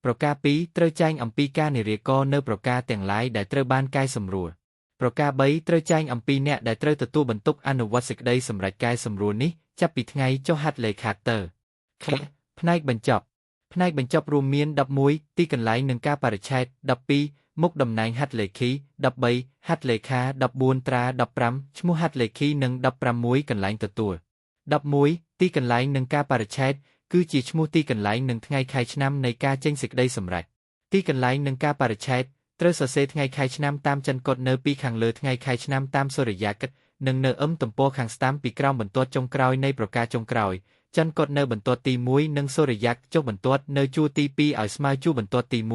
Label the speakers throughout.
Speaker 1: ប្រការ2ត្រូវចែងអំពីការនិរាករណ៍នៅប្រការទាំងឡាយដែលត្រូវបានកែសម្រួលប្រការ3ត្រូវចែងអំពីអ្នកដែលត្រូវទទួលបន្ទុកអនុវត្តសេចក្តីសម្រេចកែសម្រួលនេះចាប់ពីថ្ងៃចុះហត្ថលេខាទៅខផ្នែកបញ្ចប់ផ្នែកបញ្ចប់រួមមាន11ទីកន្លែងនឹងការបរិច្ឆេទ12មុខតំណែងហត្ថលេខី13ហត្ថលេខា14ត្រា15ឈ្មោះហត្ថលេខីនិង16កន្លែងទទួល11ទីកន្លែងនឹងការបរិច្ឆេទគឺជាឈ្មោះទីកន្លែងនិងថ្ងៃខែឆ្នាំនៃការចេញសេចក្តីសម្រេចទីកន្លែងនឹងការបរិច្ឆេទត្រូវសរសេរថ្ងៃខែឆ្នាំតាមចិនកុដនៅពីខាងលើថ្ងៃខែឆ្នាំតាមសុរិយាគិតនិងនៅអឹមទំព័រខាងស្ដាំពីក្រោមបន្ទាត់ចុងក្រោយនៃប្រការចុងក្រោយចិនកុដនៅបន្ទាត់ទី1និងសុរិយាចុះបន្ទាត់នៅជួរទី2ឲ្យស្មើជួរបន្ទាត់ទី1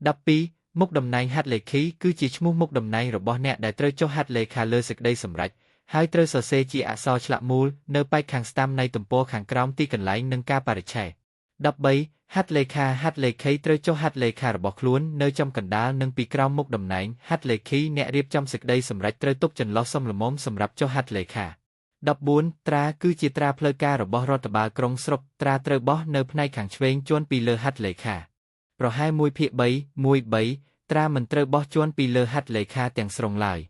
Speaker 1: 12មុខតំណែងហត្ថលេខីគឺជាឈ្មោះមុខតំណែងរបស់អ្នកដែលត្រូវចុះហត្ថលេខាលើសេចក្តីសម្រេចហើយត្រូវសរសេរជាអក្សរឆ្លាក់មូលនៅប៉ែកខាងស្ដាំនៃទំព័រខាងក្រោមទីកន្លែងនិងការបរិច្ឆេទ13ហត្ថលេខាហត្ថលេខីត្រូវចុះហត្ថលេខារបស់ខ្លួននៅចំកណ្ដាលនិងពីក្រោមមុខតំណែងហត្ថលេខីអ្នករៀបចំសេចក្តីសម្រេចត្រូវទុកចន្លោះសមល្មមសម្រាប់ចុះហត្ថលេខា14ត្រាគឺជាត្រាផ្លូវការរបស់រដ្ឋបាលក្រុងស្រុកត្រាត្រូវបោះនៅផ្នែកខាងឆ្វេងជាន់ពីលើហត្ថលេខាប្រហែល1/3 1/3ត្រាមិនត្រូវបោះជាន់ពីលើហត្ថលេខាទាំងស្រុងឡើយ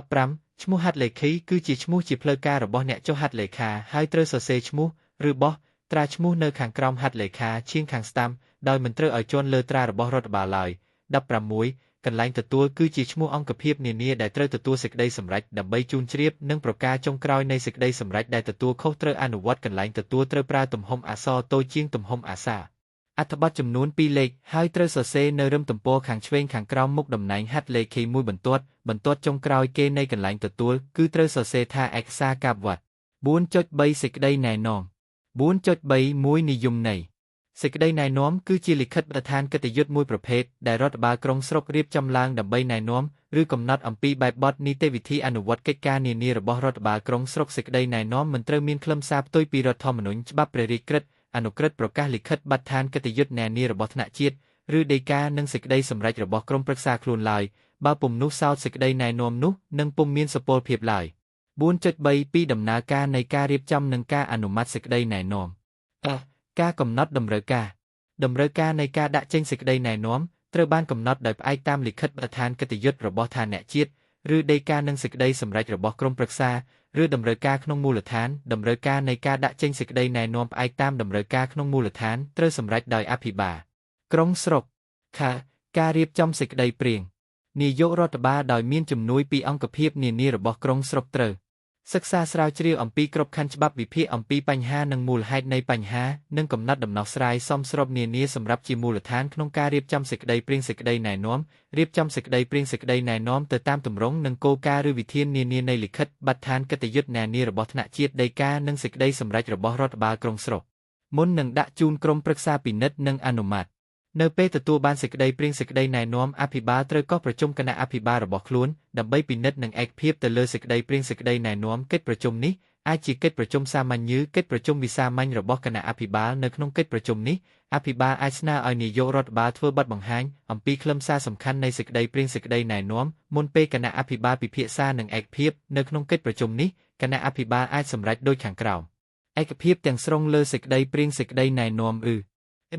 Speaker 1: 15ឈ្មោះហត្ថលេខីគឺជាឈ្មោះជាផ្លូវការរបស់អ្នកចុះហត្ថលេខាហើយត្រូវសរសេរឈ្មោះឬបោះត្រាឈ្មោះនៅខាងក្រោមហត្ថលេខាឈៀងខាងស្ដាំដោយមិនត្រូវឲ្យជាន់លើត្រារបស់រដ្ឋបាលឡើយ16កន្លែងទទួលគឺជាឈ្មោះអង្គភាពនានាដែលត្រូវទទួលសេចក្តីសម្រេចដើម្បីជូនជ្រាបនិងប្រការចុងក្រោយនៃសេចក្តីសម្រេចដែលទទួលខុសត្រូវអនុវត្តកន្លែងទទួលត្រូវប្រើទំហំអក្សរតូចជាងទំហំអក្សរអត្ថបទចំនួន2លេខហើយត្រូវសរសេរនៅរឹមទំព័រខាងឆ្វេងខាងក្រោមមុខតំណែងហត្ថលេខីមួយបន្ទាត់បន្ទាត់ចុងក្រោយគេនៃកន្លែងទទួលគឺត្រូវសរសេរថាឯកសារកាបវត្ត 4.3 សេចក្តីណែនាំ 4.3 1 និយមន័យសេចក្តីណែនាំគឺជាលិខិតបទដ្ឋានកិត្តិយសមួយប្រភេទដែលរដ្ឋបាលក្រុងស្រុករៀបចំឡើងដើម្បីណែនាំឬកំណត់អំពីបែបបទនីតិវិធីអនុវត្តកិច្ចការនានារបស់រដ្ឋបាលក្រុងស្រុកសេចក្តីណែនាំមិនត្រូវមានខ្លឹមសារផ្ទុយពីរដ្ឋធម្មនុញ្ញច្បាប់ព្រះរាជក្រឹត្យអនុក្រឹត្យប្រកាសលិខិតបទដ្ឋានកិត្តិយសនានារបស់ថ្នាក់ជាតិឬដីកានិងសេចក្តីសម្រេចរបស់ក្រុមប្រឹក្សាខ្លួនឡើយបើពុំនោះសោតសេចក្តីណែនាំនោះនឹងពុំមានសុពលភាពឡើយ 4.3 ពីដំណើរការនៃការរៀបចំនិងការអនុម័តសេចក្តីណែនាំការកំណត់តម្រូវការតម្រូវការនៃការដាក់ចេញសេចក្តីណែនាំត្រូវបានកំណត់ដោយផ្អែកតាមលិខិតបទដ្ឋានកិត្តិយសរបស់ឋានៈជាតិឬដីកានិងសេចក្តីសម្រេចរបស់ក្រុមប្រឹក្សាឬតម្រូវការក្នុងមូលដ្ឋានតម្រូវការនៃការដាក់ចេញសេចក្តីណែនាំផ្អែកតាមតម្រូវការក្នុងមូលដ្ឋានត្រូវសម្រេចដោយអភិបាលក្រុងស្រុកខការរៀបចំសេចក្តីព្រាងនាយករដ្ឋបាលដោយមានជំនួយពីអង្គភាពនានារបស់ក្រុងស្រុកត្រូវសិក្សាស្រាវជ្រាវអំពីក្របខ័ណ្ឌច្បាប់វិភាគអំពីបញ្ហានិងមូលហេតុនៃបញ្ហានិងកំណត់ដំណោះស្រាយសមស្របនានាសម្រាប់ជាមូលដ្ឋានក្នុងការរៀបចំសេចក្តីព្រាងសេចក្តីណែនាំរៀបចំសេចក្តីព្រាងសេចក្តីណែនាំទៅតាមទម្រង់និងគោលការណ៍ឬវិធាននានានៃលិខិតបទដ្ឋានកិត្តិយសនានារបស់ថ្នាក់ជាតិដីកានិងសេចក្តីសម្រេចរបស់រដ្ឋបាលក្រុងស្រុកមុននឹងដាក់ជូនក្រុមប្រឹក្សាពិនិត្យនិងអនុម័តនៅពេលទទួលបានសេចក្តីព្រាងសេចក្តីណែនាំអភិបាលត្រូវកោះប្រជុំគណៈអភិបាលរបស់ខ្លួនដើម្បីពិនិត្យនិងឯកភាពទៅលើសេចក្តីព្រាងសេចក្តីណែនាំកិច្ចប្រជុំនេះអាចជាកិច្ចប្រជុំសាមញ្ញឬកិច្ចប្រជុំវិសាមញ្ញរបស់គណៈអភិបាលនៅក្នុងកិច្ចប្រជុំនេះអភិបាលអាចស្នើឲ្យនាយករដ្ឋបាលធ្វើបទបង្ហាញអំពីខ្លឹមសារសំខាន់នៃសេចក្តីព្រាងសេចក្តីណែនាំមុនពេលគណៈអភិបាលពិភាក្សានិងឯកភាពនៅក្នុងកិច្ចប្រជុំនេះគណៈអភិបាលអាចសម្រេចដូចខាងក្រោមឯកភាពទាំងស្រុងលើសេចក្តីព្រាងសេចក្តីណែនាំឬ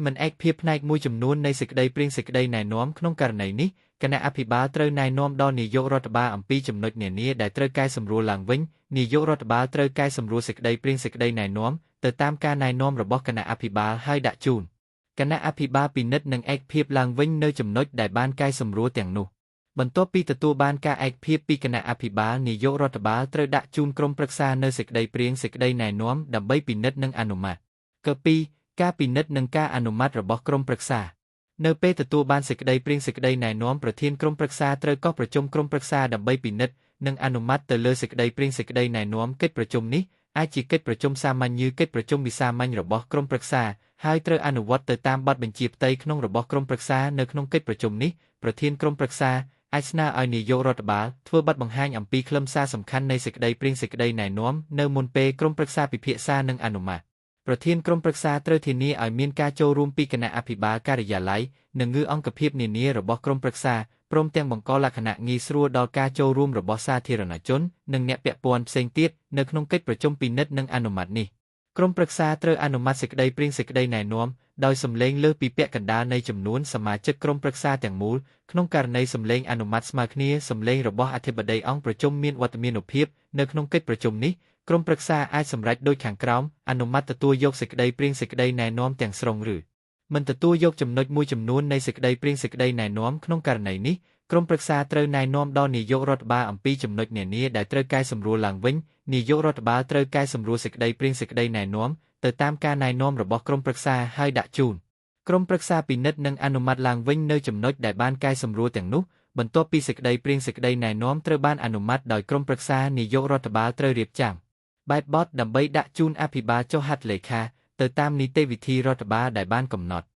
Speaker 1: មិនឯកភាពផ្នែកមួយចំនួននៃសេចក្តីព្រាងសេចក្តីណែនាំក្នុងករណីនេះគណៈអភិបាលត្រូវណែនាំដល់នាយករដ្ឋបាលអំពីចំណុចនានាដែលត្រូវកែសម្រួលឡើងវិញនាយករដ្ឋបាលត្រូវកែសម្រួលសេចក្តីព្រាងសេចក្តីណែនាំទៅតាមការណែនាំរបស់គណៈអភិបាលហើយដាក់ជូនគណៈអភិបាលពិនិត្យនិងឯកភាពឡើងវិញនៅចំណុចដែលបានកែសម្រួលទាំងនោះបន្ទាប់ពីទទួលបានការឯកភាពពីគណៈអភិបាលនាយករដ្ឋបាលត្រូវដាក់ជូនក្រុមប្រឹក្សានៅសេចក្តីព្រាងសេចក្តីណែនាំដើម្បីពិនិត្យនិងអនុម័តកពីការពិនិត្យនិងការអនុម័តរបស់ក្រុមប្រឹក្សានៅពេលទទួលបានសេចក្តីព្រាងសេចក្តីណែនាំប្រធានក្រុមប្រឹក្សាត្រូវកោះប្រជុំក្រុមប្រឹក្សាដើម្បីពិនិត្យនិងអនុម័តទៅលើសេចក្តីព្រាងសេចក្តីណែនាំកិច្ចប្រជុំនេះអាចជាកិច្ចប្រជុំសាមញ្ញឬកិច្ចប្រជុំវិសាមញ្ញរបស់ក្រុមប្រឹក្សាហើយត្រូវអនុវត្តទៅតាមបទបញ្ជាផ្ទៃក្នុងរបស់ក្រុមប្រឹក្សានៅក្នុងកិច្ចប្រជុំនេះប្រធានក្រុមប្រឹក្សាអាចស្នើឲ្យនាយករដ្ឋបាលធ្វើបទបង្ហាញអំពីខ្លឹមសារសំខាន់នៃសេចក្តីព្រាងសេចក្តីណែនាំនៅមុនពេលក្រុមប្រឹក្សាពិភាក្សានិងអនុម័តប្រធានក្រុមប្រឹក្សាត្រូវធានាឲ្យមានការចូលរួមពីគណៈអភិបាលការិយាល័យនិងងើអង្គភាពនានារបស់ក្រុមប្រឹក្សាព្រមទាំងបង្កលក្ខណៈងាយស្រួលដល់ការចូលរួមរបស់សាធារណជននិងអ្នកពាក់ព័ន្ធផ្សេងទៀតនៅក្នុងកិច្ចប្រជុំពិនិត្យនិងអនុម័តនេះ ក្រុមប្រឹក្សាត្រូវអនុម័តសេចក្តីព្រាងសេចក្តីណែនាំដោយសំឡេងលើសពីពាក់កណ្តាលនៃចំនួនសមាជិកក្រុមប្រឹក្សាទាំងមូលក្នុងករណីសំឡេងអនុម័តស្មើគ្នាសំឡេងរបស់អធិបតីអង្គប្រជុំមានវត្តមានភាពនៅក្នុងកិច្ចប្រជុំនេះក្រុមប្រឹក្សាអាចសម្រេចដូចខាងក្រោមអនុម័តទទួលយកសេចក្តីព្រាងសេចក្តីណែនាំទាំងស្រុងឬមិនទទួលយកចំណុចមួយចំនួននៃសេចក្តីព្រាងសេចក្តីណែនាំក្នុងករណីនេះក្រុមប្រឹក្សាត្រូវណែនាំដល់នាយករដ្ឋបាលអំពីចំណុចនានាដែលត្រូវកែសម្រួលឡើងវិញនាយករដ្ឋបាលត្រូវកែសម្រួលសេចក្តីព្រាងសេចក្តីណែនាំទៅតាមការណែនាំរបស់ក្រុមប្រឹក្សាហើយដាក់ជូនក្រុមប្រឹក្សាពិនិត្យនិងអនុម័តឡើងវិញនៅចំណុចដែលបានកែសម្រួលទាំងនោះបន្ទាប់ពីសេចក្តីព្រាងសេចក្តីណែនាំត្រូវបានអនុម័តដោយក្រុមប្រឹក្សានាយករដ្ឋបាលត្រូវរៀបចំបែបបទដើម្បីដាក់ជូនអភិបាលចុះហត្ថលេខាទៅតាមនីតិវិធីរដ្ឋបាលដែលបានកំណត់។